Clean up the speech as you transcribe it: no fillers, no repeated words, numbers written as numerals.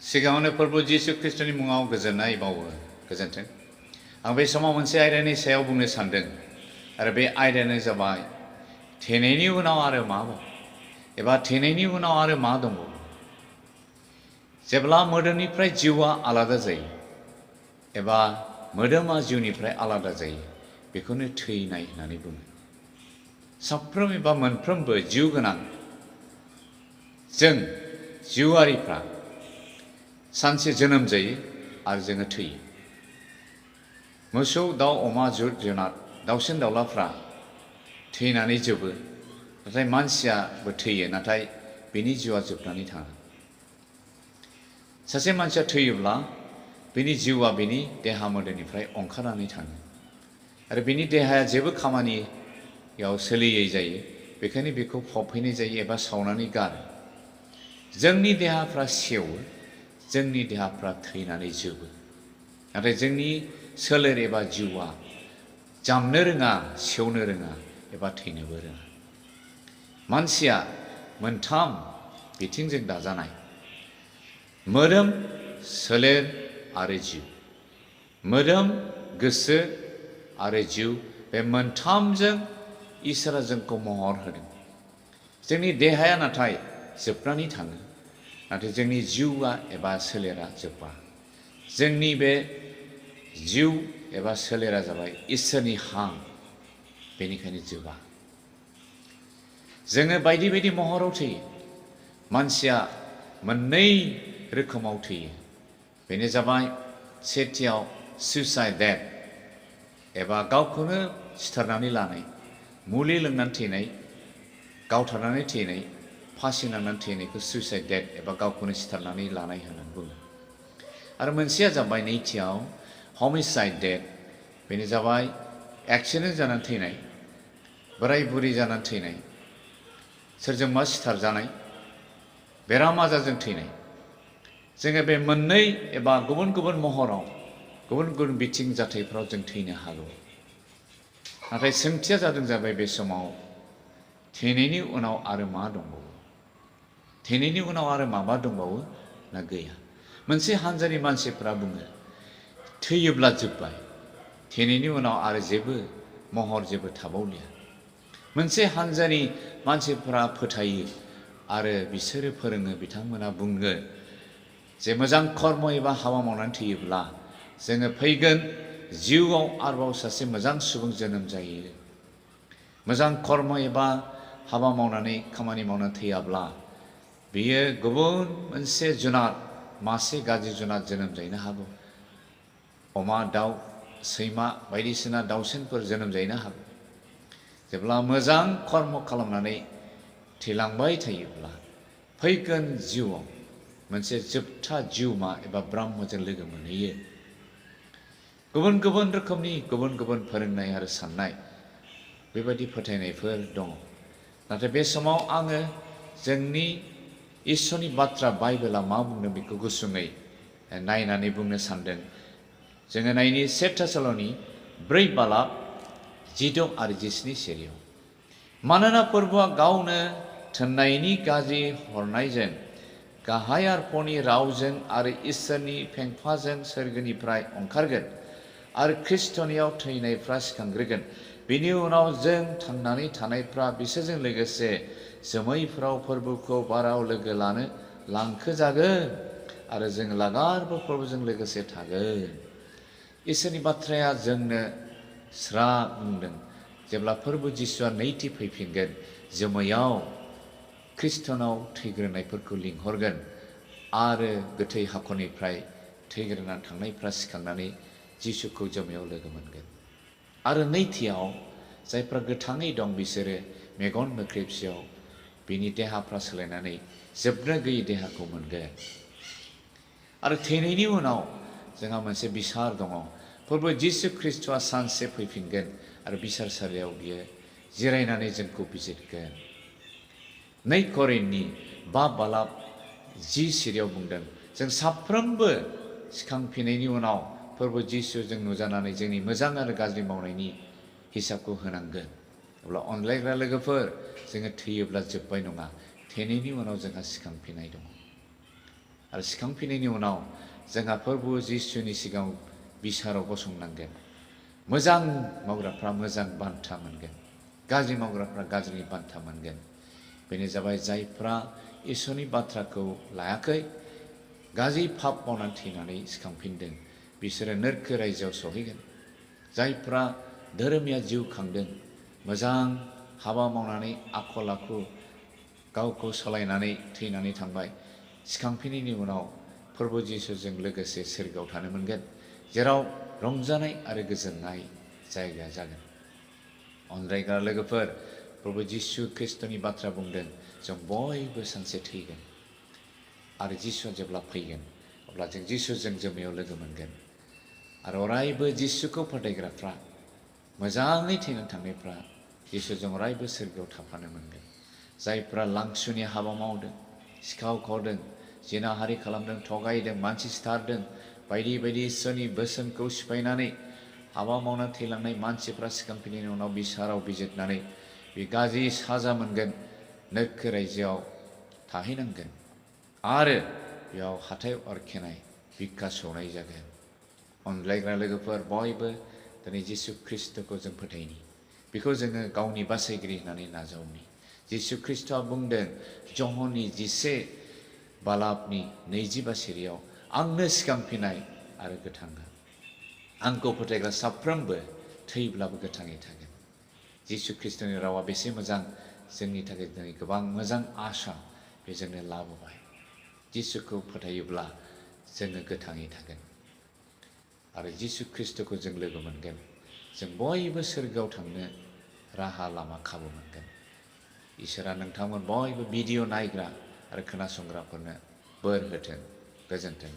सिगाङावनो प्रभु जिसु ख्रिस्टनि मुङाव गोजोननाय बावो गोजोन्थों। आं बे समाव मोनसे आयदानि सायाव बुंनो सानदों आरो बे आयदायानो जाबाय थैनायनि उनाव आरो माबाव एबा थैनायनि उनाव आरो मा दंबावो। जेब्ला मोदोमनिफ्राय जिउआ आलादा जायो एबा मोदोमा जिउनिफ्राय आलादा जायो बेखौनो थैनाय होननानै बुङो। साफ्रोम एबा मोनफ्रोमबो जिउ गोनां जों जिउआरिफ्रा सानसे जोनोम जायो आरो जोङो थैयो। मोसौ दाउ अमा जिब जुनार दाउसिन दाउलाफ्रा थैनानै जोबो, नाथाय मानसियाबो थैयो, नाथाय बेनि जिउआ जोबनानै थाङा। सासे मानसिया थैयोब्ला बेनि जिउआ बेनि देहा मोदोमनिफ्राय ओंखारनानै थाङो आरो बेनि देहाया जेबो खामानियाव सोलियै जायो। बेखायनो बेखौ फबहैनाय जायो एबा सावनानै गारो। जोंनि देहाफ्रा सेवो, जोंनि देहाफ्रा थैनानै जोबो, नाथाय जोंनि सोलेर एबा जिउआ जामनो रोङा, सेवनो रोङा एबा थैनोबो रोङा। मानसिया मोनथाम बिथिंजों दाजानाय: मोदोम, सोलेर आरो जिउ। मोदोम, गोसो आरो जिउ, बे मोनथामजों इसोरा जोंखौ महर होदों। जोंनि देहाया नाथाय जोबनानै थाङो, नाथाय जोंनि जिउआ एबा सोलेरा जोबा। जोंनि बे जिउ एबा सोलेरा जाबाय इसोरनि हां, बेनिखायनो जोबा। जोङो बायदि बायदि महराव थैयो। मानसिया मोननै रोखोमाव थैयो। बेनो जाबाय सेथियाव सुइसाइड डेथ एबा गावखौनो सिथारनानै लानाय, मुलि लोंनानै थैनाय, गावथारनानै थैनाय, फासि नांनानै थैनायखौ सुइसाइड डेथ एबा गावखौनो सिथारनानै लानाय होननानै बुङो। आरो मोनसेया जाबाय नैथियाव हमिसाइड डेथ। बेनो जाबाय एक्सिडेन्ट जानानै थैनाय, बोराय बुरि जानानै थैनाय, सोरजोंबा सिथारजानाय, बेराम आजारजों थैनाय। जोङो बे मोननै एबा गुबुन गुबुन महराव, गुबुन गुबुन बिथिं जाथायफ्राव जों थैनो हागौ। नाथाय सोंथिया जाबाय बे समाव थैनायनि उनाव आरो मा दंबावो? थैनायनि उनाव आरो माबा दंबावो ना गैया? मोनसे हान्जानि मानसिफ्रा बुङो थैयोब्ला जोब्बाय, थैनायनि उनाव आरो जेबो महर जेबो थाबावलिया। मोनसे हान्जानि मानसिफ्रा फोथायो आरो बिसोरो फोरोङो, बिथांमोना बुङो जे मोजां कर्म एबा हाबा मावनानै थैयोब्ला जोङो फैगोन जिउआव आरोबाव सासे मोजां सुबुं जोनोम जायो। मोजां कर्म एबा हाबा मावनानै खामानि मावनानै थैयाब्ला बियो गुबुन मोनसे जुनाद, मासे गाज्रि जुनाद जोनोम जाहैनो हागौ। अमा, दाउ, सैमा बायदिसिना दाउसिनफोर जोनोम जाहैनो हागौ। जेब्ला मोजां कर्म खालामनानै थैलांबाय थायोब्ला फैगोन जिउआव मोनसे जोबथा जिउमा एबा ब्रह्मजों लोगो मोनहैयो। गुबुन गुबुन रोखोमनि गुबुन गुबुन फोरोंनाय आरो साननाय बेबायदि फोथायनायफोर दङ। नाथाय बे समाव आङो जोंनि इसोरनि बाथ्रा बाइबेला मा बुंदों बेखौ गुसुङै नायनानै बुंनो सानदों। जोङो नायनि 2 थेसलनि 4:16 आरो 17 सेरियाव। मानोना फोरबुआ गावनो थोननायनि गाज्रि हरनायजों, गाहाय आरफनि रावजों आरो इसोरनि फेंफाजों सोरगोनिफ्राय ओंखारगोन आरो खृष्टनियाव थैनायफ्रा सिखांग्रोगोन। बेनि उनाव जों थांनानै थानायफ्रा बिसोरजों लोगोसे जोमैफ्राव फोरबुखौ बाराव लोगो लानो लांखोजागोन आरो जों लागारबो फोरबुजों लोगोसे थागोन। इसोरनि बाथ्राया जोंनो स्रा बुंदों। जेब्ला फोरबु जिसुआ नैथि फैफिनगोन, जोमैयाव खृष्टनाव थैग्रोनायफोरखौ लिंहरगोन आरो गोथै हाखरनिफ्राय थैग्रोनानै थांनायफ्रा सिखांनानै जिसुखौ जोमैयाव लोगो मोनगोन। आरो नैथियाव जायफ्रा गोथाङै दं बिसोरो मेगन मोख्रेबसेयाव बिनि देहाफ्रा सोलायनानै जोबनो गैयै देहाखौ मोनगोन। आरो थैनायनि उनाव जोंहा मोनसे बिसार दङ। फोरबु जिसु ख्रिस्टआ सानसे फैफिनगोन आरो बिसारसालियाव बियो जिरायनानै जोंखौ बिजिरगोन। 2 करिन्थनि 5:10 सिरियाव बुंदों, जों साफ्रोमबो सिखांफिननायनि उनाव फोरबु जिसुजों नुजानानै जोंनि मोजां आरो गाज्रि मावनायनि हिसाबखौ होनांगोन। अब्ला अनलायग्रा लोगोफोर, जोङो थैयोब्ला जोब्बाय नङा, थैनायनि उनाव जोंहा सिखांफिननाय दङ। आरो सिखांफिननायनि उनाव जोंहा फोरबु जिसुनि सिगाङाव बिसाराव गसंनांगोन। मोजां मावग्राफ्रा मोजां बान्था मोनगोन, गाज्रि मावग्राफ्रा गाज्रि बान्था मोनगोन। बेनो जाबाय जायफ्रा इसोरनि बाथ्राखौ लायाखै, गाज्रि पाप मावनानै थैनानै सिखांफिनदों, बिसोरो नोरखो रायजोआव सहैगोन। जायफ्रा धोरोमिया जिउ खांदों, मोजां हाबा मावनानै आखल आखु गावखौ सोलायनानै थैनानै थांबाय, सिखांफिननायनि उनाव फोरबु जिसुजों लोगोसे सोरगोआव थानो मोनगोन, जेराव रंजानाय आरो गोजोननाय जायगा जागोन। अनलायग्रा लोगोफोर, प्रभु जिसु ख्रिस्टनि बाथ्रा बुंदों, जों बयबो सानसे थैगोन आरो जिसुआ जेब्ला फैगोन अब्ला जों जिसुजों जोमैयाव लोगो मोनगोन। आरो अरायबो जिसुखौ फोथायग्राफ्रा, मोजाङै थैनानै थांनायफ्रा जिसुजों अरायबो सोरगोआव थाफानो मोनगोन। जायफ्रा लांसुनि हाबा मावदों, सिखाव खावदों, जिनाहारि खालामदों, थगायदों, मानसि सिथारदों, बायदि बायदि इसोरनि बोसोनखौ सिफायनानै हाबा मावनानै थैलांनाय मानसिफ्रा सिखांफिननायनि उनाव बिसाराव बिजिरनानै बे गाज्रि साजा मोनगोन, नोरखो रायजोआव थाहैनांगोन आरो बेयाव हाथायाव अरखेनाय भिक्षा सौनाय जागोन। अनलायग्रा लोगोफोर, बयबो दिनै जिसु ख्रिस्टखौ जों फोथायनि, बेखौ जोङो गावनि बासायगिरि होननानै नाजावनि। जिसु ख्रिस्टआ बुंदों जहननि 11:22 सिरियाव, आंनो सिखांफिननाय आरो गोथां गाब, आंखौ फोथायग्रा साफ्रोमबो थैब्लाबो गोथाङै थागोन। जिसु ख्रिस्टनि रावा बेसे मोजां, जोंनि थाखाय दिनै गोबां मोजां आसा बे जोंनो लाबोबाय। जिसुखौ फोथायोब्ला जोङो गोथाङै थागोन आरो जिसु ख्रिस्टखौ जों लोगो मोनगोन। जों बयबो सोरगोआव थांनो राहा लामा खाबु मोनगोन। इसोरा नोंथांमोन बयबो भिडिअ नायग्रा आरो खोनासंग्राफोरनो बोर होथों। गोजोन्थों।